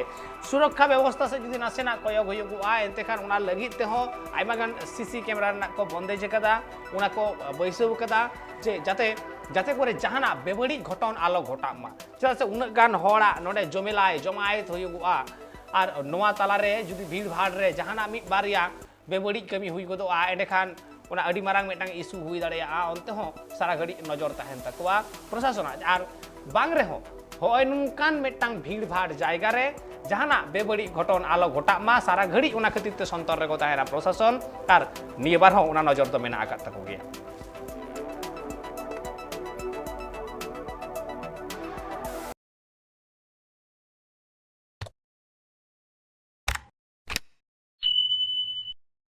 ᱥᱩᱨᱚᱠᱠᱷᱟ ᱵᱮᱵᱚᱥᱛᱷᱟ ᱥᱮᱫ ᱡᱩᱫᱤ ᱱᱟᱥᱮᱱᱟᱜ ᱠᱚᱭᱚᱜ ᱦᱩᱭᱩᱜᱚᱜᱼᱟ, ᱮᱱᱛᱮ ᱠᱷᱟᱱ ᱚᱱᱟ ᱞᱟᱹᱜᱤᱫ ᱛᱮᱦᱚᱸ ᱟᱭᱢᱟ ᱜᱟᱱ ᱥᱤᱥᱤ ᱠᱮᱢᱮᱨᱟ ᱨᱮᱱᱟᱜ ᱠᱚ ᱵᱚᱱᱫᱮᱡᱽ ᱟᱠᱟᱫᱟ, ᱚᱱᱟ ᱠᱚ ᱵᱟᱹᱭᱥᱟᱹᱣ ᱟᱠᱟᱫᱟ, ᱡᱮ ᱡᱟᱛᱮ ᱡᱟᱛᱮ ᱠᱚᱨᱮ ᱡᱟᱦᱟᱱᱟᱜ ᱵᱮᱵᱟᱹᱲᱤᱡ ᱜᱷᱚᱴᱚᱱ ᱟᱞᱚ ᱜᱷᱚᱴᱟᱜ ᱢᱟ᱾ ᱪᱮᱫᱟᱜ ᱥᱮ ᱩᱱᱟᱹᱜ ᱜᱟᱱ ᱦᱚᱲᱟᱜ ᱱᱚᱰᱮ ᱡᱚᱢᱮᱞᱟᱭ ᱡᱚᱢᱟᱭᱮᱛ ᱦᱩᱭᱩᱜᱚᱜᱼᱟ, ᱟᱨ ᱱᱚᱣᱟ ᱛᱟᱞᱟᱨᱮ ᱡᱩᱫᱤ ᱵᱷᱤᱲ ᱵᱷᱟᱲ ᱨᱮ ᱡᱟᱦᱟᱱᱟᱜ ᱢᱤᱫ ᱵᱟᱨᱭᱟ ᱵᱮᱵᱟᱹᱲᱤᱡ ᱠᱟᱹᱢᱤ ᱦᱩᱭ ᱜᱚᱫᱚᱜᱼᱟ, ᱮᱸᱰᱮᱠᱷᱟᱱ ᱚᱱᱟ ᱟᱹᱰᱤ ᱢᱟᱨᱟᱝ ᱢᱤᱫᱴᱟᱝ ᱤᱥᱩ ᱦᱩᱭ ᱫᱟᱲᱮᱭᱟᱜᱼᱟ᱾ ᱚᱱᱛᱮ ᱦᱚᱸ ᱥᱟᱨᱟ ᱜᱷᱟᱹᱲᱤᱡ ᱱᱚᱡᱚᱨ ᱛᱟᱦᱮᱱ ᱛᱟᱠᱚᱣᱟ ᱯᱨᱚᱥᱟᱥᱚᱱᱟᱜ᱾ ᱟᱨ ᱵᱟᱝ ᱨᱮᱦᱚᱸ ᱦᱚᱸᱜᱼᱚᱭ ᱱᱚᱝᱠᱟᱱ ᱢᱤᱫᱴᱟᱝ ᱵᱷᱤᱲ ᱵᱷᱟᱲ ᱡᱟᱭᱜᱟ ᱨᱮ ᱡᱟᱦᱟᱱᱟᱜ ᱵᱮᱵᱟᱹᱲᱤᱡ ᱜᱷᱚᱴᱚᱱ ᱟᱞᱚ ᱜᱷᱚᱴᱟᱜ ᱢᱟ, ᱥᱟᱨᱟ ᱜᱷᱟᱹᱲᱤᱡ ᱚᱱᱟ ᱠᱷᱟᱹᱛᱤᱨ ᱛᱮ ᱥᱚᱱᱛᱚᱨ ᱨᱮᱠᱚ ᱛᱟᱦᱮᱱᱟ ᱯᱨᱚᱥᱟᱥᱚᱱ᱾ ᱟᱨ ᱱᱤᱭᱟᱹ ᱵᱟᱨ ᱦᱚᱸ ᱚᱱᱟ ᱱᱚᱡᱚᱨ ᱫᱚ ᱢᱮᱱᱟᱜ ᱟᱠᱟᱫ ᱛᱟᱠᱚ ᱜᱮᱭᱟ᱾